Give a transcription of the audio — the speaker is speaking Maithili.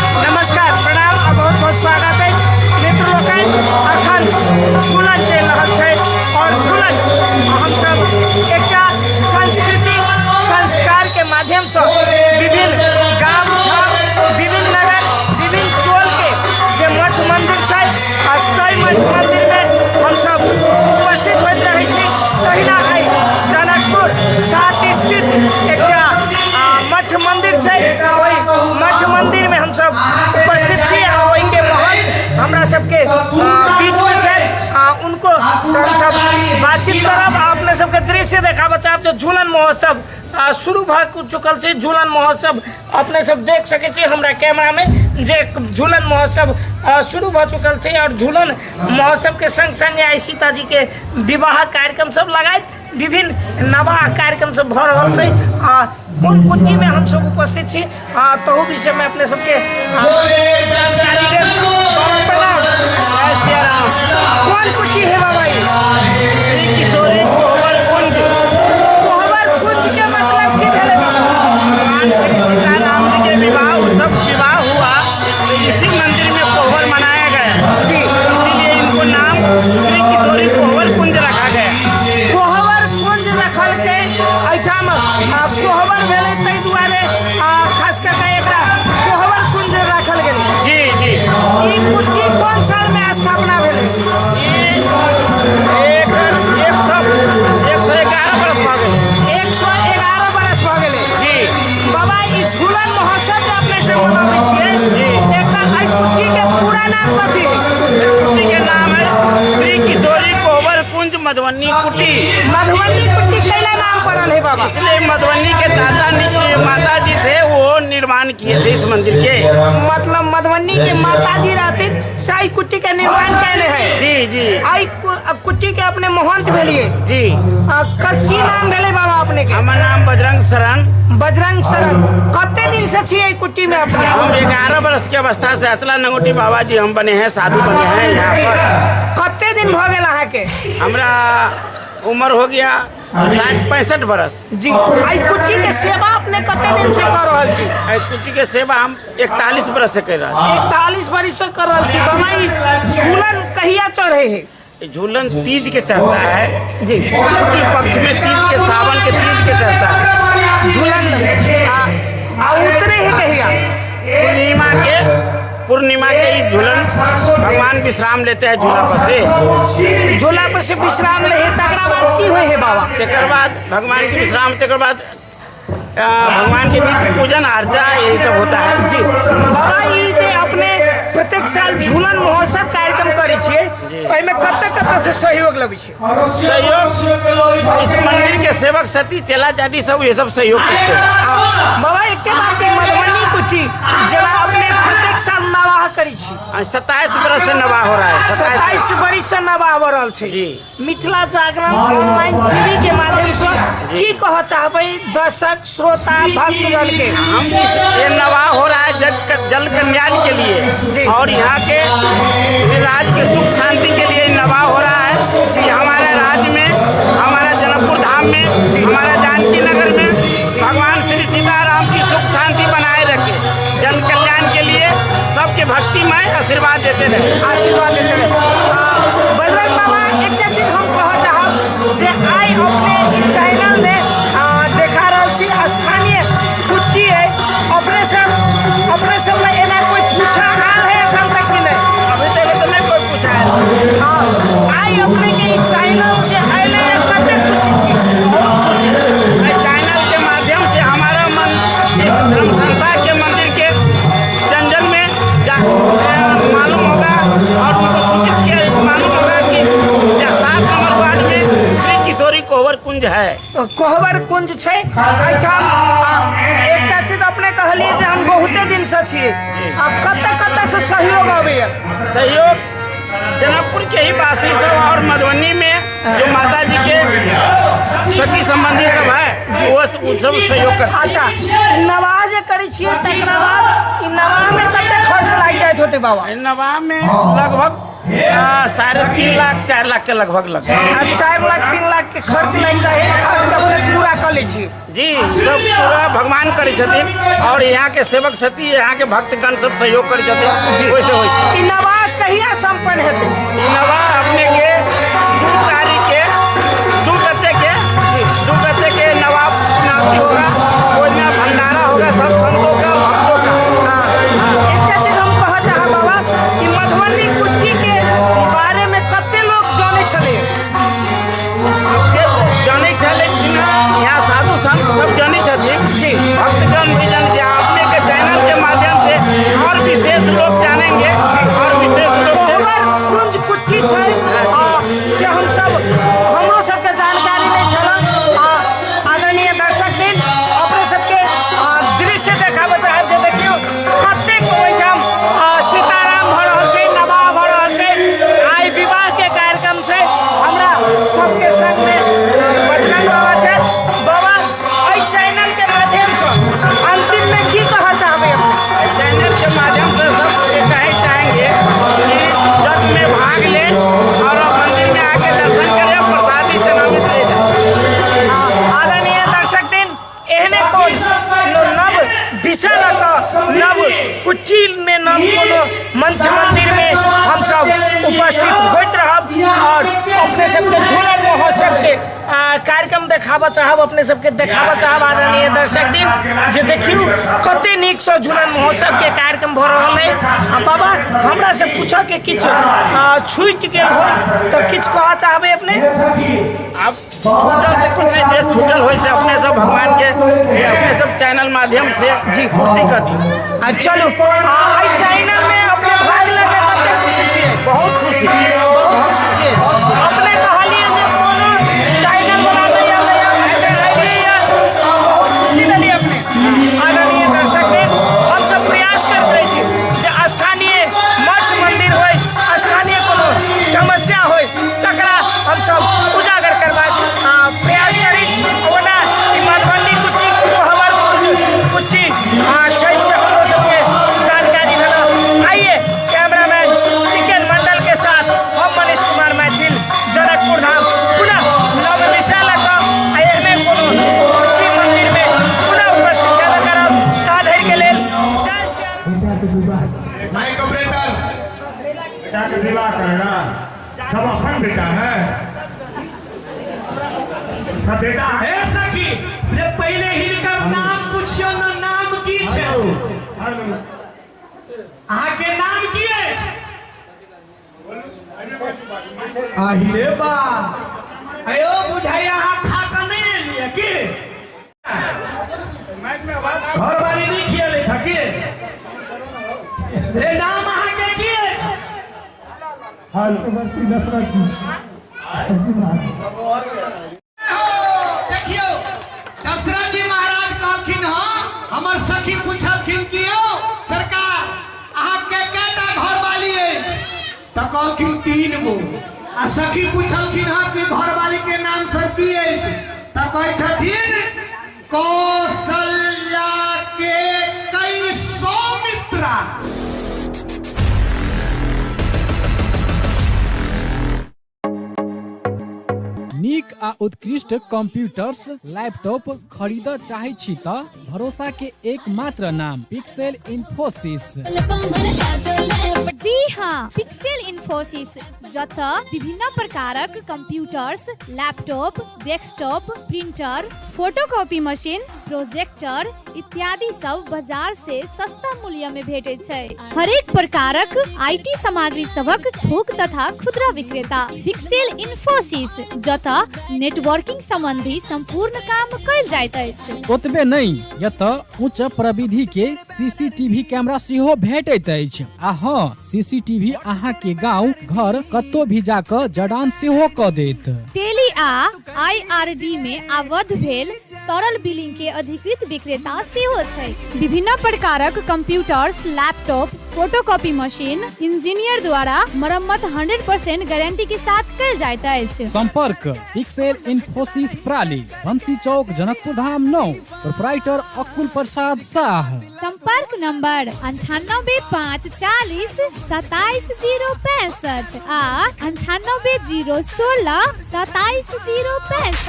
नमस्कार, प्रणाम आ बहुत बहुत स्वागत अछि मित्र लोकनि। अखन झूलन चलि रहल छै और झूलन हमसब एकटा सांस्कृतिक संस्कार के माध्यम से विभिन्न गाम ठाम, विभिन्न नगर, विभिन्न टोल के जे मठ मंदिर छै आ ताहि मठ मंदिर में हमसब उपस्थित होइत रहै छी। तहिना आइ जनकपुर 7 स्थित एकटा मठ मंदिर छै, ओहि मठ मंदिर में हमसब उपस्थित छी आ ओहिके महंत हमरा सबके बीच में छथि आ उनको हमसब बातचीत करब आ अपने सबके दृश्य देखाबऽ चाहब जे झूलन महोत्सव शुरू भऽ चुकल छै। झूलन महोत्सव अपने सब देख सकै छी हमरा कैमरा में जे झूलन महोत्सव शुरू भऽ चुकल छै और झूलन महोत्सव के संग संग आइ सीताजी के विवाह कार्यक्रम सब लगाइत विभिन्न नवाह कार्यक्रम सब भऽ रहल छै आ कोन कुट्टी में हम सब उपस्थित छी आ तहु विषय में अपने सबके जानकारी देब। बाबा प्रणाम। जय सिया राम। कोन कुट्टी है बाबा ई? श्री किशोरी कोहबर कुंज। कोहबर कुंज के मतलब की भेलै बाबा? भगवान श्री सीताराम जी के विवाह उत्सव विवाह हुआ तो इसी मंदिर में कोहबर मनाया गया इसीलिए इनको नाम श्री किशोरी कोहबर कुंज रखा गया। कोहबर कुंज रखलकै एहिठाम आ कोहबर भेलै ताहि दुआरे आ खास कऽ कऽ एकरा कोहबर कुंज राखल गेलै। जी जी। ई कुट्टी कोन साल में स्थापना भेलै? ई एक एक सौ 111 बरस भऽ गेल। 111 बरस भऽ गेलै। जी। बाबा, ई झूलन महोत्सव जे अपने सब मनाबै छियै, एकर एहि कुट्टी के पूरा नाम कथी है? कुटी के नाम है श्री किशोरी कोहबर कुंज मधुबनी कुटी। मधुबनी कुट्टी कैला नाम पड़ल है बाबा? इसलिए मधुबनी के दाता माता जी थे, वो निर्माण किए थे इस मंदिर के। मतलब मधुबनी के माता जी रहते साई कुट्टी के निर्माण कैले है। जी जी। आई कुट्टी के अपने महंत भेलिए? जी। की नाम भेले बाबा अपने के? हमार नाम बजरंग शरण। बजरंग शरण। कते दिन से छियै ई कुट्टी में अपने? हम 11 वर्ष के अवस्था से अचला नंगोटी बाबा जी हम बने हैं, साधु बने हैं यहाँ पर। कते दिन भ गेल अहाँ के? हमरा उम्र हो गया 60-65 बरस। जी, आई कुट्टी के सेवा अपने कते दिन से कर रहल छी? एहि कुट्टी के सेवा हम 41 बरस से कर रहल छी। 41 बरिस से कर रहल छी। बाबा, ई झूलन कहिया चढ़े है? ई झूलन तीज के चढ़ता है। जी। शुक्ल पक्ष में तीज के, सावन के तीज के चढ़ता है। झूलन आ उतरे है कहिया? पूर्णिमा के ई झूलन भगवान विश्राम लेते हैं झूला पर से। झूला पर से विश्राम ले है, तकरा बाद की होय है बाबा? तकर बाद भगवान के विश्राम, तकर बाद भगवान के नित्य पूजन अर्चा यही सब होता है। जी बाबा, ई जे अपने प्रत्येक साल झूलन महोत्सव कार्यक्रम करै छियै, ओहिमे कते कते से सहयोग लबै छियै? सहयोग इस मंदिर के सेवक सती चेला चाटी सब ये सब सहयोग करते हैं। बाबा, एके बात, ई मधुबनी कुटी जेना अपने प्रत्येक साल नवाह करै छी? 27 बरस से नवाह हो रहा है, 27। 27 बरिस से नवाह हो रहल छै। जी। मिथिला जागरण ऑनलाइन टीवी के माध्यम से की कह चाहबै दर्शक श्रोता भक्तजन के? हम इस ये नवाह हो रहा है जग जल कल्याण के लिए और यहाँ के राज्य के सुख शांति के लिए नवाह हो रहा है कि हमारे राज्य में, हमारा जनकपुर धाम में, हमारा जानकी नगर में भगवान श्री सीताराम की सुख शांति बनाए रखे, जन कल्याण के लिए सबके भक्तिमय आशीर्वाद देते रहे। आशीर्वाद देते रहे। बजरंग बाबा, एकटा चीज हम कहऽ चाहब जे आइ अपने ई चैनल में देखा रहल छी स्थानीय कुट्टी है, अपने सब ला एना कोई पूछा आयल है एखन तक कि नहीं? अभी तक तो नहीं कोई पूछा है। हाँ, आइ अपने के ई चैनल जे अयलै है, कते खुशी छी? इस चैनल के माध्यम से हमारा मन इस धर्म संस्था के मंदिर के जन जन में मालूम होगा और उनको सूचित किया मालूम होगा कि 7 नंबर वार्ड में श्री किशोरी कोहबर कुंज है। कोहबर कुंज छै एहिठाम। एकटा चीज अपने कहलिए जे हम बहुते दिन से छियै, आ कतऽ कतऽ से सहयोग अबैया? सहयोग जनकपुर के ही वासी सब और मधुबनी में जो माता जी के सखी संबंधी सब है, वो सब सहयोग करते हैं। अच्छा, ई नवाह जे करै छियै, तकरा बाद ई नवाह में कते खर्च लागि जाइत होतै बाबा? नवाह में लगभग 3.5 लाख 4 लाख के लगभग लग। 4 लाख 3 लाख के खर्च लागि जाइ है। खर्च अपने पूरा कऽ लै छी? जी, सब पूरा भगवान करै छथिन और यहाँ के सेवक छथिन, यहाँ के भक्तगण सब सहयोग करै छथिन जी, ओहिसे होइ छै। ई नवाह कहिया संपन्न हेतै? ई नवाह अपने के 2 तारीख के 2 गते के 2 गते के नवाह पूर्णाहुति होगा। ओहि दिना भंडारा होगा सब संतों का भक्तों का। एकटा चीज हम कहऽ चाहब बाबा कि मधुबनी कुटकी के बारे में कते लोग जानै छलै? जानै छलै कि ना, यहाँ साधु संत सब जानै छथिन जी। भक्तगण भी जानै छै। अपने के चैनल के माध्यम से और विशेष लोग जानेंगे और विशेष लोग। कोहबर कुंज कुटकी छै आ से हमसब हमरो सबके जानकारी नहि छल। आ आदरणीय दर्शक दिन अपने सबके दृश्य देखाबऽ चाहब जे देखियौ कतेक ओहिठाम सीताराम भऽ रहल छै, नवाह भऽ रहल छै। आइ विवाह के कार्यक्रम छै। हमरा सबके संगमे बजरंग बाबा छथि। बाबा, एहि चैनल के माध्यमसँ अंतिम में की कहऽ चाहबै अपने? चैनल के माध्यम से सबके कहे चाहेंगे कि यज्ञ में भाग ले और मंदिर में आके दर्शन करें, प्रसादी चरणामृत ले जाए। आदरणीय दर्शक दिन एहने कोनो नव विषय लऽ कऽ नव कुट्टी में नव कोनो मंच मंदिर में हमसब उपस्थित होइत रहब और अपने सबके झूलन महोत्सव के कार्यक्रम देखाबऽ चाहब, अपने सबके देखाबऽ चाहब। आदरणीय दर्शक दिन जे देखियौ कते नीकसँ झूलन महोत्सव के कार्यक्रम भऽ रहल अइ। आ बाबा, हमरा से पूछऽ के किछु छूटि गेल हो तऽ किछु कहऽ चाहबै अपने? अब छूटल तऽ कुछ नहीं, जे छूटल होइ से अपने सब भगवान के अपने सब चैनल माध्यम से जी। पूर्ति कर दी। आ चलू, एहि चैनल में अपने भाग लऽ कऽ कते खुशी छियै? बहुत खुशी। बहुत खुशी छियै। अपने कहलियै जे कोनो चैनल बला नहि अबैया, अयलियै, बहुत खुशी भेलियै अपने। आदरणीय दर्शक दिन हमसब प्रयास करैत रहै छी जे स्थानीय मठ मंदिर होइ, स्थानीय कोनो समस्या होइ, तकरा हमसब उजागर करबाक प्रयास करी। ओना ई मधुबनी कुट्टी कोहबर कुट्टी छै से हमरो सबके जानकारी भेल। आइए कैमरामैन सिकेन मंडल के साथ हम मनीष कुमार मैथिल, जनकपुर धाम। पुनः नव विषय लऽ कऽ आ एहने कोनो कुट्टी मंदिर में पुनः उपस्थित हेबे करब। ता धरि के लेल जय सिया। माइक ऑपरेटर, बेटा के विवाह करना सब अपन बेटा है, सब बेटा है। हे सखी रे, पहिले हिनकर नाम पुछियौ न, नाम की छै? हेलो। अहाँ के नाम की अछि? आहिले बा, अयो बुझाइया अहाँ खा कऽ नहि एलियै की? घरवाली नहि खियेलै था की रे? नाम अहाँ के की अछि? हेलो। देखियौ, दशरथ जी महाराज कहलखिन हँ, हमर सखी पुछलखिन कि यौ सरकार, अहाँ के कएटा घरवाली अछि? तऽ कहलखिन 3 गो। आ सखी पुछलखिन हँ कि घरवाली के नाम सब की अछि? तऽ कहै छथिन कौशल्या के कई सौमित्रा। नीक आ उत्कृष्ट कंप्यूटर्स लैपटॉप खरीद चाहै छी तऽ भरोसा के एकमात्र नाम पिक्सेल इन्फोसिस। जी हाँ, पिक्सेल इन्फोसिस, जतऽ विभिन्न प्रकारक computers, laptop, desktop, printer, photocopy machine, projector इत्यादि सब बाजार से सस्ता मूल्य में भेटैत छै। हरेक प्रकारक IT सामग्री सभक थोक तथा खुदरा विक्रेता पिक्सेल इन्फोसिस, जतऽ नेटवर्किंग संबंधी संपूर्ण काम कयल जाइत अछि। ओतबे नहि, एतऽ उच्च प्रविधि के सीसीटीवी कैमरा सेहो भेटैत अछि। आ हाँ, सीसीटीवी अहाँ के गांव घर कतौ भी जाकऽ जड़ान सेहो कऽ देत। टेली आ आईआरडी में आबद्ध भेल सरल बिलिंग के अधिकृत विक्रेता सेहो छै। विभिन्न प्रकारक computers, laptop, photocopy machine engineer द्वारा मरम्मत 100% गारंटी के साथ कयल जाइत अछि। संपर्क पिक्सेल इन्फोसिस प्राली, बंसी चौक, जनकपुर धाम 9, प्रोपराइटर अकुल प्रसाद शाह। संपर्क संपर्क नंबर 98 5 40 27 0 65 आ 98 0 16 27 0 65।